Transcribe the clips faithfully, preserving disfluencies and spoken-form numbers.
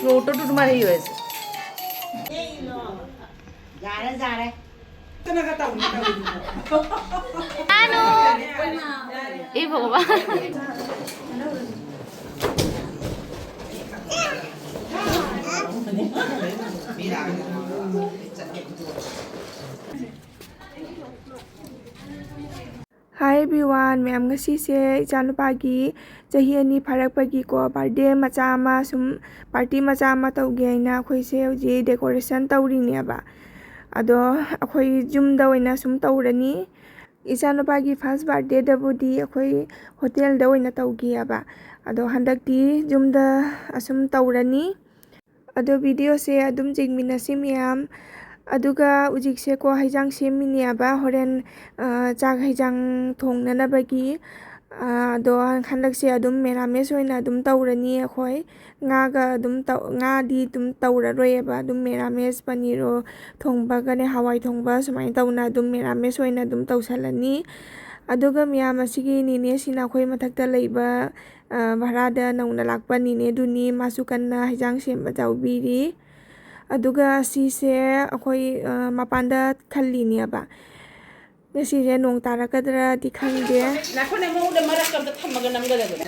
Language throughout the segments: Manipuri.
ꯐ꯭ꯂꯣꯔꯇ ꯑꯗꯨꯃꯥꯏꯅ ꯍꯩꯌꯣ ꯍꯥꯏꯁꯦ꯫ ꯌꯥꯔꯦ, ꯌꯥꯔꯦ꯫ ꯀꯅꯥꯒ ꯇꯧꯅꯤ, ꯇꯧꯅꯤ꯫ ꯑꯅꯨ! ꯑꯦ ꯚꯒꯕꯥꯟ꯫ Hi everyone, ꯃꯌꯥꯝ, ꯉꯁꯤꯁꯦ ꯏꯆꯥꯅꯨꯄꯥꯒꯤ ꯆꯍꯤ ꯑꯅꯤ ꯐꯥꯔꯛꯄꯒꯤꯀꯣ, ꯕꯥꯔꯗꯦ ꯃꯆꯥ ꯑꯃ ꯁꯨꯝ, ꯄꯥꯔꯇꯤ ꯃꯆꯥ ꯑꯃ ꯇꯧꯒꯦ ꯍꯥꯏꯅ ꯑꯩꯈꯣꯏꯁꯦ ꯍꯧꯖꯤꯛ ꯗꯦꯀꯣꯔꯦꯁꯟ ꯇꯧꯔꯤꯅꯦꯕ꯫ ꯑꯗꯣ ꯑꯩꯈꯣꯏ ꯌꯨꯝꯗ ꯑꯣꯏꯅ ꯁꯨꯝ ꯇꯧꯔꯅꯤ꯫ ꯏꯆꯥꯅꯨꯄꯥꯒꯤ ꯐꯥꯔꯁ ꯕꯥꯔꯗꯦꯗꯕꯨꯗꯤ ꯑꯩꯈꯣꯏ ꯍꯣꯇꯦꯜꯗ ꯑꯣꯏꯅ ꯇꯧꯈꯤꯑꯕ꯫ ꯑꯗꯣ ꯍꯟꯗꯛꯇꯤ ꯌꯨꯝꯗ ꯑꯁꯨꯝ ꯇꯧꯔꯅꯤ꯫ ꯑꯗꯣ ꯚꯤꯗꯤꯑꯣꯁꯦ ꯑꯗꯨꯝ ꯌꯦꯡꯃꯤꯟꯅꯁꯤ ꯃꯌꯥꯝ꯫ ꯑꯗꯨꯒ ꯍꯧꯖꯤꯛꯁꯦꯀꯣ, ꯍꯩꯖꯥꯡ ꯁꯦꯝꯃꯤꯅꯦꯕ ꯍꯣꯔꯦꯟ, ꯑ, ꯆꯥꯛ ꯍꯩꯖꯥꯡ ꯊꯣꯡꯅꯅꯕꯒꯤ꯫ ꯑ, ꯑꯗꯣ ꯍꯟꯗꯛꯁꯦ ꯑꯗꯨꯝ ꯃꯦꯔꯥꯃꯦꯁ ꯑꯣꯏꯅ ꯑꯗꯨꯝ ꯇꯧꯔꯅꯤ ꯑꯩꯈꯣꯏ꯫ ꯉꯥꯒ ꯑꯗꯨꯝ ꯇꯧ-, ꯉꯥꯗꯤ ꯑꯗꯨꯝ ꯇꯧꯔꯔꯣꯏꯌꯦꯕ꯫ ꯑꯗꯨꯝ ꯃꯦꯔꯥꯃꯦꯁ, ꯄꯅꯤꯔꯣ ꯊꯣꯡꯕꯒꯅꯦ, ꯍꯋꯥꯏ ꯊꯣꯡꯕ, ꯁꯨꯃꯥꯏꯅ ꯇꯧꯅ ꯑꯗꯨꯝ ꯃꯦꯔꯥꯃꯦꯁ ꯑꯣꯏꯅ ꯑꯗꯨꯝ ꯇꯧꯁꯜꯂꯅꯤ꯫ ꯑꯗꯨꯒ ꯃꯌꯥꯝ, ꯑꯁꯤꯒꯤ ꯅꯦꯅꯦꯁꯤꯅ ꯑꯩꯈꯣꯏ ꯃꯊꯛꯇ ꯂꯩꯕ, ꯑ, ꯚꯔꯥꯗ ꯅꯧꯅ ꯂꯥꯛꯄ ꯅꯦꯅꯦꯗꯨꯅꯤ꯫ ꯃꯥꯁꯨ ꯀꯟꯅ ꯍꯩꯖꯥꯡ ꯁꯦꯝꯕ ꯌꯥꯎꯕꯤꯔꯤ꯫ ꯑꯗꯨꯒ ꯑꯁꯤꯁꯦ ꯑꯩꯈꯣꯏ, ꯑ, ꯃꯄꯥꯟꯗ ꯈꯜꯂꯤꯅꯦꯕ꯫ ꯉꯁꯤꯁꯦ ꯅꯣꯡ ꯇꯥꯔꯛꯀꯗ꯭ꯔꯗꯤ ꯈꯪꯗꯦ꯫ ꯉꯥꯏꯈꯣꯅꯦ, ꯃꯉꯣꯟꯗ ꯃꯔꯛꯇ ꯑꯝꯇ ꯊꯝꯃꯒ ꯅꯝꯒꯗꯕꯅꯦ꯫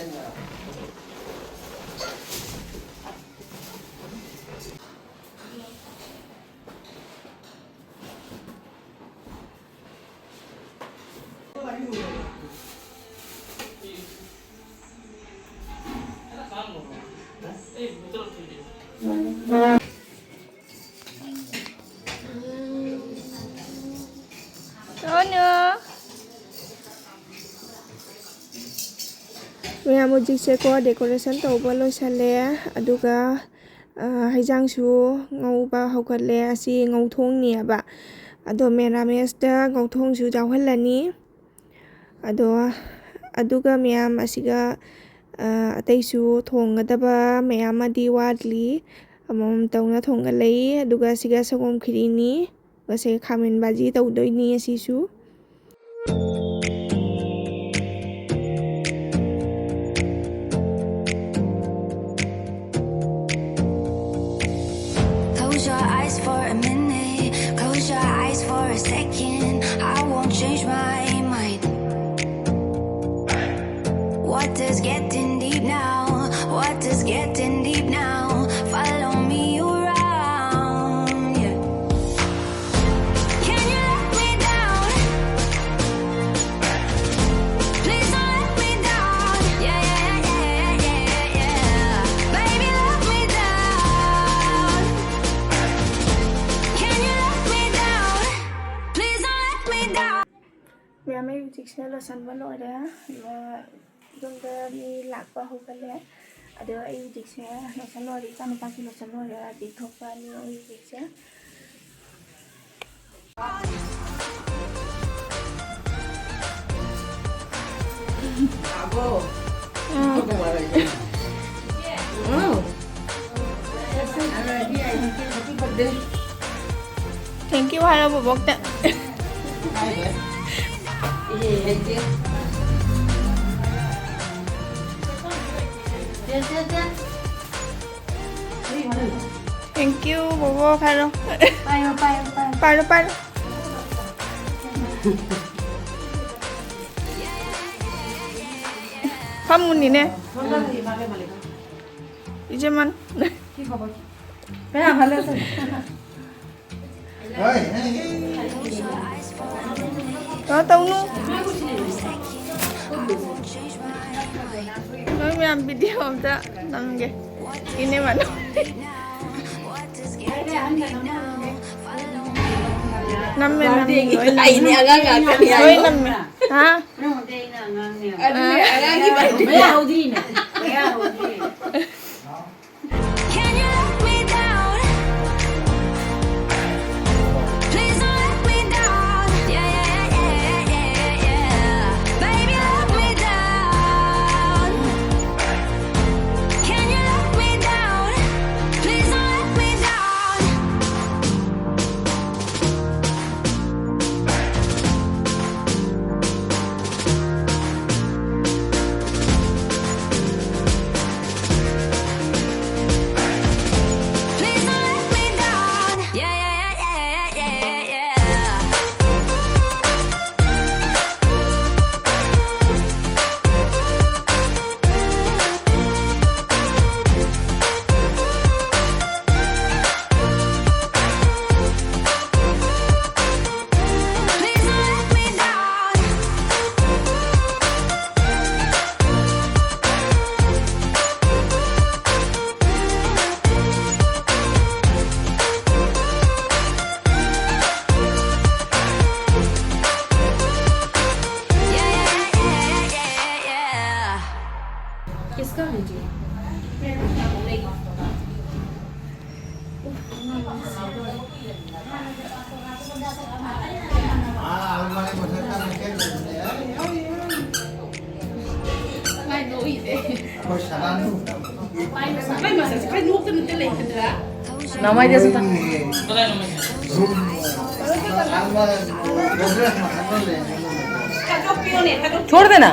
ꯃꯌꯥꯝ, ꯍꯧꯖꯤꯛꯁꯦꯀꯣ, ꯗꯦꯀꯣꯔꯦꯁꯟ ꯇꯧꯕ ꯂꯣꯏꯁꯜꯂꯦ꯫ ꯑꯗꯨꯒ, ꯑ, ꯍꯩꯖꯥꯡꯁꯨ ꯉꯧꯕ ꯍꯧꯒꯠꯂꯦ꯫ ꯑꯁꯤ ꯉꯧꯊꯣꯡꯅꯦꯕ꯫ ꯑꯗꯣ ꯃꯦꯔꯥꯃꯦꯁꯇ ꯉꯧꯊꯣꯡꯁꯨ ꯌꯥꯎꯍꯜꯂꯅꯤ꯫ ꯑꯗꯣ, ꯑꯗꯨꯒ ꯃꯌꯥꯝ ꯑꯁꯤꯒ, ꯑ, ꯑꯇꯩꯁꯨ ꯊꯣꯡꯒꯗꯕ ꯃꯌꯥꯝ ꯑꯃꯗꯤ ꯋꯥꯠꯂꯤ꯫ ꯑꯃꯃꯝ ꯇꯧꯅ ꯊꯣꯡꯒꯠꯂꯛꯏ꯫ ꯑꯗꯨꯒ ꯁꯤꯒ ꯁꯪꯒꯣꯝ ꯈꯤꯔꯤꯅꯤ꯫ ꯉꯁꯤ ꯈꯥꯃꯦꯟ ꯕꯥꯖꯤ ꯇꯧꯗꯣꯏꯅꯤ ꯑꯁꯤꯁꯨ꯫ Getting deep now, follow me around, yeah. Can you let me down? Please don't let me down, yeah, yeah, yeah, yeah, yeah, yeah. Baby, let me down. Can you let me down? Please don't let me down. ꯃꯌꯥꯝ, ꯑꯩ ꯍꯧꯖꯤꯛꯁꯦ ꯂꯣꯏꯁꯟꯕ ꯂꯣꯏꯔꯦ꯫ ꯂꯣ-, ꯌꯨꯝꯗ ꯃꯤ ꯂꯥꯛꯄ ꯍꯧꯒꯠꯂꯦ꯫ ꯑꯗꯣ ꯑꯩ ꯍꯧꯖꯤꯛꯁꯦ ꯂꯣꯏꯁꯟ ꯂꯣꯏꯔꯦ, ꯏꯆꯥ ꯅꯨꯄꯥꯁꯨ ꯂꯣꯏꯁꯟ ꯂꯣꯏꯔꯦ, ꯑꯗꯩ ꯊꯣꯛꯄꯅꯤ ꯑꯩ ꯍꯧꯖꯤꯛꯁꯦ꯫ ꯎꯝ꯫ ꯎꯝ꯫ Thank you ꯍꯥꯏꯔꯣ ꯕꯣꯕꯣꯛꯇ꯫ Thank you ꯕꯣꯕꯣꯛ ꯍꯥꯏꯔꯣ꯫ ꯄꯥꯏꯔꯣ, ꯄꯥꯏꯔꯣ, ꯄꯥꯏꯔꯣ꯫ ꯄꯥꯏꯔꯣ, ꯄꯥꯏꯔꯣ꯫ ꯐꯝꯃꯨꯅꯤꯅꯦ꯫ ꯏꯆꯦꯃꯟ꯫ ꯀꯌꯥ ꯍꯜꯂꯦ? ꯀꯩꯅꯣ ꯇꯧꯅꯨ꯫ ꯅꯣꯏ ꯃꯌꯥꯝ video ꯑꯝꯇ ꯅꯝꯒꯦ꯫ ꯏꯅꯦ ꯃꯅꯨ꯫ ꯅꯝꯃꯦ, ꯅꯝꯃꯦ, ꯂꯣꯏ ꯅꯝꯃꯦ꯫ ꯑꯩꯗꯤ ꯑꯉꯥꯡ ꯉꯥꯛꯇꯅꯤ ꯂꯣꯏ ꯍꯥꯏꯌꯣ꯫ ꯅꯝꯃꯦ꯫ ꯍꯥ? ꯑꯗꯨꯅꯦ, ꯑꯉꯥꯡꯒꯤ birthday꯫ ꯃꯌꯥ ꯍꯧꯗ꯭ꯔꯤꯅꯦ꯫ ꯃꯌꯥ ꯍꯧꯗ꯭ꯔꯤ꯫ Can you let me down? Please don't let me down. Yeah, yeah, yeah, yeah, yeah, yeah. Baby, let me down. Can you let me down? Please don't let me down. ꯅꯃꯥꯏꯗꯤ ꯑꯁꯨꯝ ꯊꯝ-, छोड़ देना।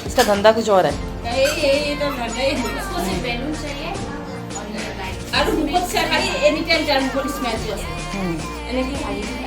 इसका धंधा कुछ और है। ये, ये, ये तो धंधा ही है। इसको सिर्फ बैलून चाहिए। আৰু মুখত চেহাৰি এনি টাইম যাৰ মুখত স্মাইল আছে। এনেকে হাঁহি থাকে।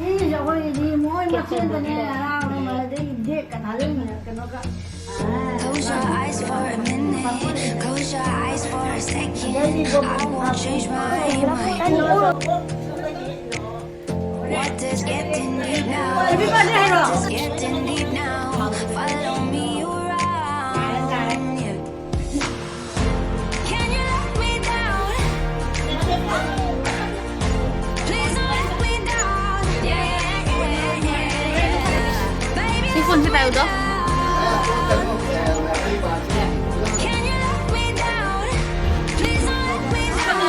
ꯏꯁ, ꯑꯩꯈꯣꯏꯒꯤꯗꯤ ꯃꯣꯏ ꯃꯁꯦꯟꯗꯅꯦ ꯍꯔꯥꯎꯅ ꯑꯗꯩ ꯗꯦꯛꯀ ꯊꯥꯖꯤꯟꯗꯅ ꯀꯩꯅꯣꯒ꯫ Close your eyes for a minute. Close your eyes for a second. I won't change my mind. What is getting deep now? What is getting deep now? Follow me around. Yeah. Can you let me down? Please don't let me down. Yeah, yeah, yeah, yeah, yeah. Baby, 이 폰지 let me 말고 너? Down. Can you let me down? Please don't let me down.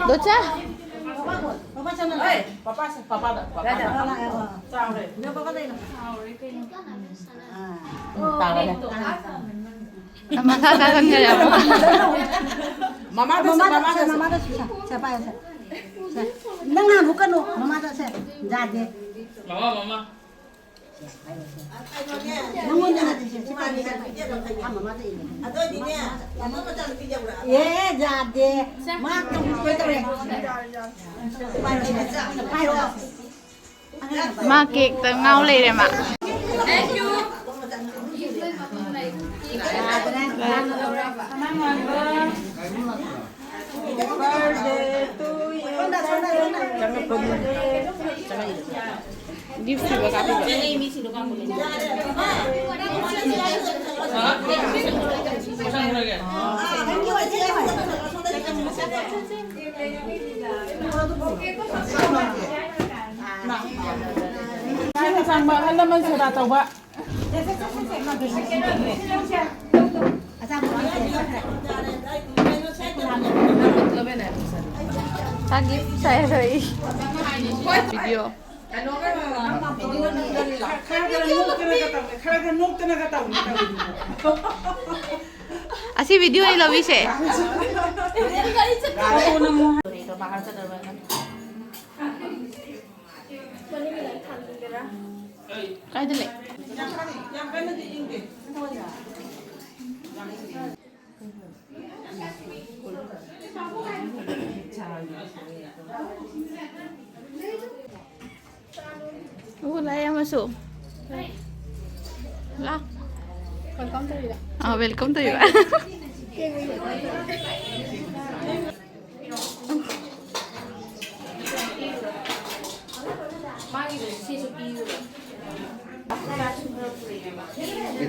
ꯗꯣꯆꯥ꯫ ꯃꯁꯥ ꯆꯥꯁꯟꯈ꯭ꯔꯦ ꯑꯃꯨꯛ꯫ ꯃꯃꯥꯗꯁꯨ, ꯃꯃꯥꯗꯁꯨ, ꯃꯃꯥꯗꯁꯨ꯫ ꯃꯃꯥꯗꯁꯨ ꯁꯦ, ꯁꯦ ꯄꯥꯏꯌꯣ ꯁꯦ꯫ ꯁꯦ꯫ ꯅꯪ ꯍꯥꯟ ꯍꯨꯛꯀꯅꯨ, ꯃꯃꯥꯗ ꯁꯦ꯫ ꯌꯥꯗꯦ꯫ ꯃꯃꯥ, ꯃꯃꯥ꯫ ꯅꯪꯉꯣꯟꯗ ꯅꯠꯇꯦ ꯁꯦ, ꯁꯤ ꯄꯥꯏꯌꯣ ꯁꯦ꯫ ꯑꯥ, ꯃꯃꯥꯗ ꯏꯜꯂꯣ꯫ ꯑꯗꯨ ꯑꯣꯏꯗꯤꯅꯦ, ꯃꯃꯥ ꯃꯆꯥꯅꯨꯄꯤ ꯌꯧꯔꯛꯑꯕ꯫ ꯑꯦ, ꯌꯥꯗꯦ꯫ ꯃꯥ ꯇꯧ-, ꯀꯩꯗꯧꯔꯦ? ꯄꯥꯏꯔꯣ ꯁꯦ꯫ ꯄꯥꯏꯔꯣ꯫ ꯃꯥ ꯀꯦꯛꯇ ꯉꯥꯎ ꯂꯩꯔꯦ ꯃꯥ꯫ ꯒꯤꯐ ꯄꯤꯕ ꯀꯥꯞꯄꯤꯕ꯫ ꯆꯥꯡꯕ ꯑꯍꯜ ꯂꯃꯟ ꯁꯦꯕꯥ ꯇꯧꯕ꯫ ꯆꯥꯒꯤ ꯁꯥꯏꯔꯣꯏ꯫ ꯚꯤꯗꯤꯑꯣ꯫ ꯈꯔ ꯈꯔ ꯅꯣꯛꯇꯅꯒ ꯇꯧꯅꯤ, ꯈꯔ ꯈꯔ ꯅꯣꯛꯇꯅꯒ ꯇꯧꯅꯤ, ꯇꯧꯅꯤ꯫ ꯑꯁꯤ ꯚꯤꯗꯤꯑꯣ ꯑꯩ ꯂꯧꯕꯤꯁꯦ꯫ ꯀꯥꯏꯗ ꯂꯩ? ꯑꯣ, ꯂꯥꯛꯑꯦ ꯑꯃꯁꯨ꯫ ꯂꯥ꯫ Welcome ꯇꯧꯔꯤꯔꯥ? ꯑꯥ, welcome ꯇꯧꯔꯤꯕ꯫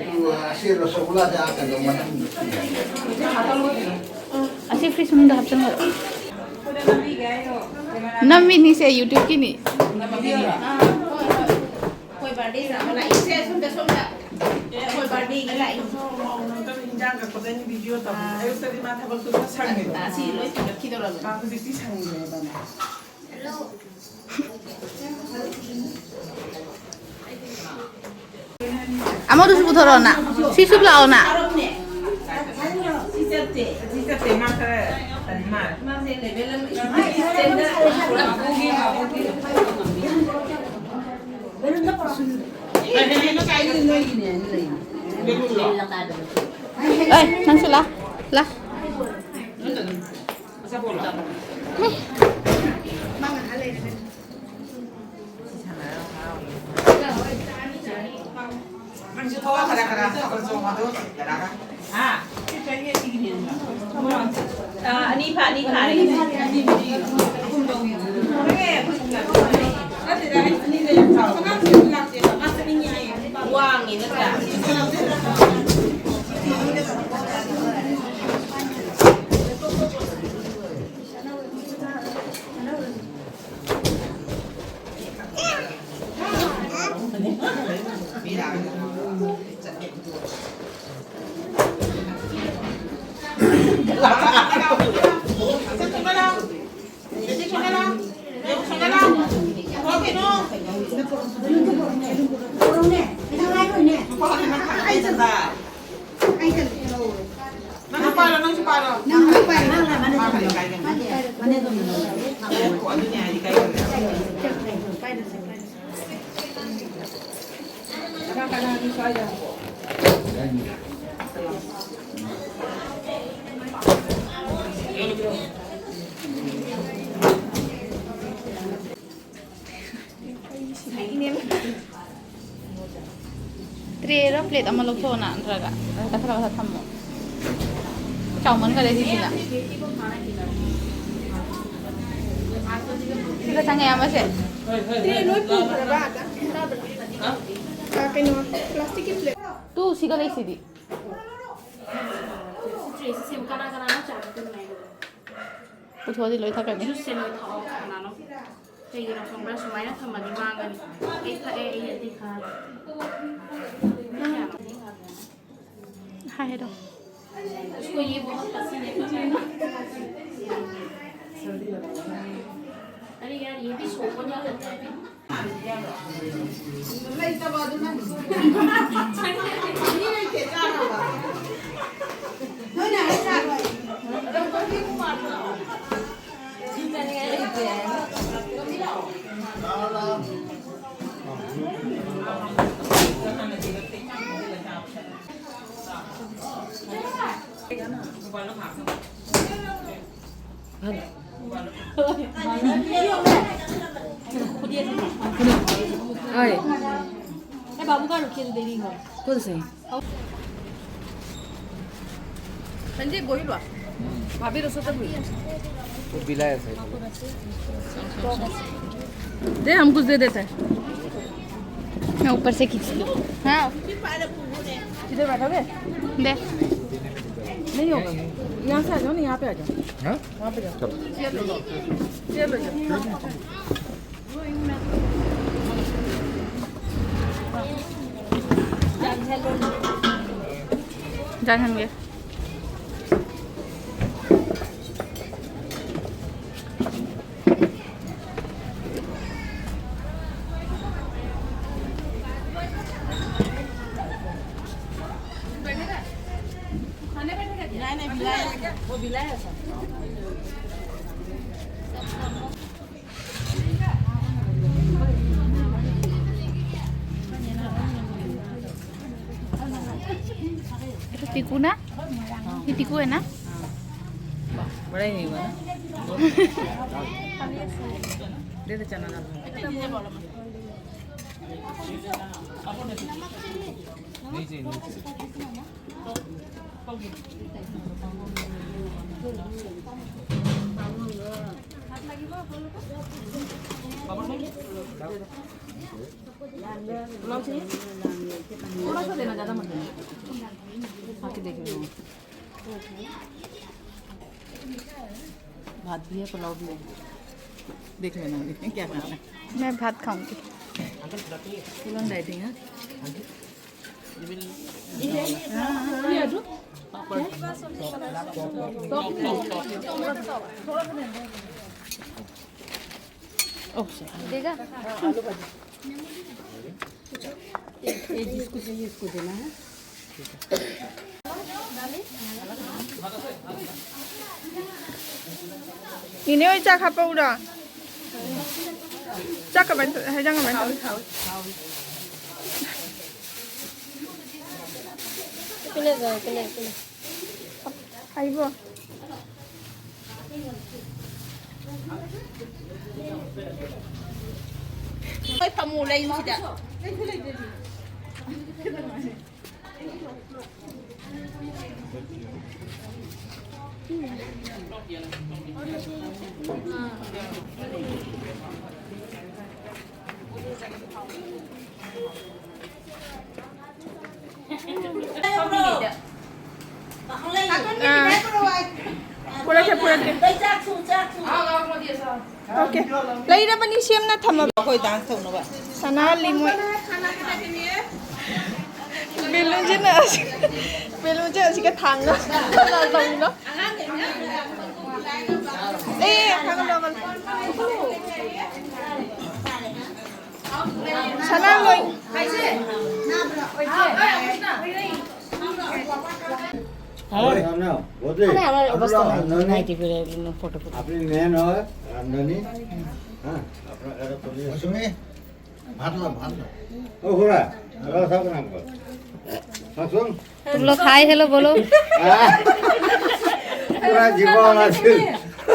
ꯑꯗꯨ ꯑꯁꯤ ꯔꯣꯁꯒꯨꯂꯥꯁꯦ ꯑꯥ ꯀꯩꯅꯣ ꯃꯅꯨꯡꯗ ꯑꯁꯤ fridge ꯃꯅꯨꯡꯗ ꯍꯥꯞꯆꯤꯟꯈ꯭ꯔꯣ꯫ ꯅꯝꯃꯤꯅꯤꯁꯦ, YouTube-ꯀꯤꯅꯤ꯫ ꯑꯥ, ꯍꯣꯏ, ꯍꯣꯏ꯫ ꯑꯩꯈꯣꯏ birthday ꯆꯥꯕ ꯂꯥꯛꯏ꯫ ꯁꯦ, ꯁꯣꯝꯗ, ꯁꯣꯝꯗ꯫ ꯑꯩꯈꯣꯏ birthday-ꯒꯤ ꯂꯥꯛꯏ꯫ ꯃꯧꯅ ꯇꯧꯔꯤ ꯍꯤꯟꯖꯥꯡ ꯀꯛꯄꯗ ꯑꯩꯅ video ꯇꯧꯕ꯫ ꯑꯥ꯫ ꯑꯌꯨꯛꯇꯗꯤ ꯃꯥ ꯊꯕꯛꯇꯨ ꯈꯔ ꯁꯪꯉꯦꯕ꯫ ꯑꯥ, ꯁꯤ ꯂꯣꯏ ꯄꯤꯔꯛꯈꯤꯗꯧꯔꯕꯅꯤ꯫ ꯃꯥ ꯍꯧꯖꯤꯛꯇꯤ ꯁꯪꯗ꯭ꯔꯦꯕ꯫ ꯑꯃꯗꯨꯁꯨ ꯄꯨꯊꯣꯔꯛꯑꯣꯅ꯫ ꯁꯤꯁꯨ ꯂꯥꯛꯑꯣꯅ꯫ ꯑꯦ, ꯅꯪꯁꯨ ꯂꯥ꯫ ꯂꯥ꯫ ꯅꯪꯁꯨ ꯊꯣꯛꯂꯛꯑꯣ, ꯈꯔ ꯈꯔ ꯊꯥꯕꯜ ꯆꯣꯡꯉꯣ, ꯑꯗꯨ ꯌꯥꯔꯒ꯫ ꯍꯥ? ꯑꯥ, ꯑꯅꯤ ꯐꯥ-, ꯑꯅꯤ ꯐꯥꯔꯦ꯫ ꯋꯥꯡꯉꯦ ꯅꯠꯇ꯭ꯔꯥ? ꯅꯪꯁꯨ ꯄꯥꯏꯔꯣ, ꯅꯪꯁꯨ ꯄꯥꯏꯔꯣ꯫ ꯅꯪ ꯂꯣꯏ ꯄꯥꯏꯔꯣ꯫ ꯃꯥ ꯄꯥꯏꯔꯣ, ꯀꯥꯏꯒꯅꯨ꯫ ꯑꯣ, ꯑꯗꯨꯅꯦ ꯍꯥꯏꯗꯤ ꯀꯥꯏꯒꯅꯨ꯫ Tray-ꯔ plate ꯑꯃ ꯂꯧꯊꯣꯛꯑꯣꯅ, ꯅꯠꯇ꯭ꯔꯒ ꯀꯊꯛ ꯀꯊꯛ ꯊꯝꯃꯣ꯫ ꯆꯥꯎꯃꯟꯈꯔꯦ ꯁꯤꯁꯤꯅ꯫ ꯁꯤꯒ ꯆꯪꯉꯦ ꯑꯃꯁꯦ꯫ Tray ꯂꯣꯏ ꯄꯨꯈ꯭ꯔꯕ ꯑꯥꯗ? ꯑ, ꯀꯩꯅꯣ, plastic-ꯀꯤ plate꯫ ꯇꯨ ꯁꯤꯒ ꯂꯩꯁꯤꯗꯤ꯫ Tray-ꯁꯤ ꯁꯦꯝ-, ꯀꯅꯥ ꯀꯅꯥꯅꯣ ꯆꯥꯕ? ꯊꯣꯛꯑꯗꯤ ꯂꯣꯏ ꯊꯛꯀꯅꯤ꯫ ꯖꯨꯁꯁꯦ ꯂꯣꯏ ꯊꯛꯑꯣ ꯀꯅꯥꯅꯣ꯫ ꯀꯩꯒꯤꯅꯣ ꯈꯪꯕ꯭ꯔꯥ? ꯁꯨꯃꯥꯏꯅ ꯊꯝꯃꯗꯤ ꯃꯥꯡꯒꯅꯤ꯫ ꯑꯩ ꯊꯛꯑꯦ, ꯑꯩ ꯑꯗꯨꯗꯤ ꯊꯛꯑꯦ꯫ ꯍꯥꯏ ꯍꯥꯏꯔꯣ꯫ उसको ये बहुत पसंद है, पता है ना? अरे यार, ये भी सोपन ही करता है। अरे। ए बाबू का रुकिए तो देरी हो। कौन से? संजय, बोल लो। भाभी, रसोई तक बोल। वो बिलाया सर। दे, हम कुछ दे देते हैं। मैं ऊपर से खींच लूँ। हाँ। इधर बैठोगे? दे। नहीं होगा। यहाँ से आ जाओ ना, यहाँ पे आ जाओ। हाँ? वहाँ पे जाओ। चलो। चेयर पे जाओ। चेयर पे जाओ। जान हम गए। नहीं, नहीं, बिलाया है। वो बिलाया है सर। ये तो टीकू ना? ये टीकू है ना? बड़ा ही नहीं हुआ ना? दे दे चना डाल। नहीं चाहिए, नहीं चाहिए। पुलाव चाहिए? थोड़ा सा देना, ज़्यादा मत देना। खा के देख लो। भात भी है, पुलाव भी है, देख लेना अभी क्या खाना है। मैं भात खाऊंगी। Full on dieting, हाँ? देगा? ये, ये जिसको चाहिए, इसको देना है। ꯏꯅꯦ ꯍꯣꯏ, ꯆꯥꯛ ꯍꯥꯞꯄꯛꯎꯔꯣ? ꯆꯥꯛ ꯀꯃꯥꯏꯅ ꯇꯧ-, ꯍꯦꯟꯖꯥꯡ ꯀꯃꯥꯏꯅ ꯇꯧ-, ꯄꯤꯅꯖꯔꯣ, ꯄꯤꯅ-, ꯄꯤꯅ-꯫ ꯍꯥꯏꯕꯣ꯫ ꯍꯣꯏ, ꯐꯝꯃꯨ, ꯂꯩꯌꯨ ꯁꯤꯗ꯫ ꯑꯥ꯫ ꯄꯨꯔꯛꯀꯦ, ꯄꯨꯔꯛꯀꯦ꯫ ꯑꯣꯀꯦ꯫ ꯂꯩꯔꯕꯅꯤ, ꯁꯦꯝꯅ ꯊꯝꯃꯕ꯫ ꯑꯩꯈꯣꯏ dance ꯇꯧꯅꯕ꯫ ꯁꯅꯥ ꯂꯤꯃꯣꯏ꯫ ꯕꯦꯂꯨꯟꯁꯤꯅ ꯑꯁꯤ-, ꯕꯦꯂꯨꯟꯁꯦ ꯑꯁꯤꯒ ꯊꯥꯡꯒ ꯇꯧꯔꯤꯅꯣ? ꯑꯦ, ꯊꯥꯡꯒ ꯂꯧꯒꯅꯨ꯫ ꯁꯅꯥ ꯂꯣꯏ꯫ হয়। হয়, ৰান্ধনা। বদলি। আরে, আমার অবস্থা নাই, ৰান্ধনী। নাইটি পরে একদম ফটো ফটো। আপুনি মেইন হয়, ৰান্ধনী। হা, আপোনাৰ ঘৰত চলি আছে। মৌচুমী, ভাত ল, ভাত ল। অ, খুৰা, অলপ চাওক না আগত। চাওকচোন। तुम लोग हाय हेलो बोलो। আহ, পুৰা জীৱন আছিল।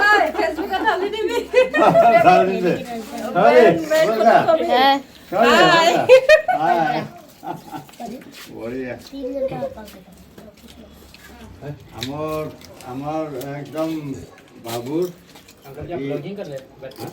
হয়, Facebook-ত ঢালি দিবি। ঢালি দিছে। হয়, মেইন, মেইন ব'লা। Photo copy. হ্যাঁ। হয়, হয়। বঢ়িয়া। আমাৰ, আমাৰ একদম বাবুৰ। अंकल जी, आप vlogging कर रहे हैं?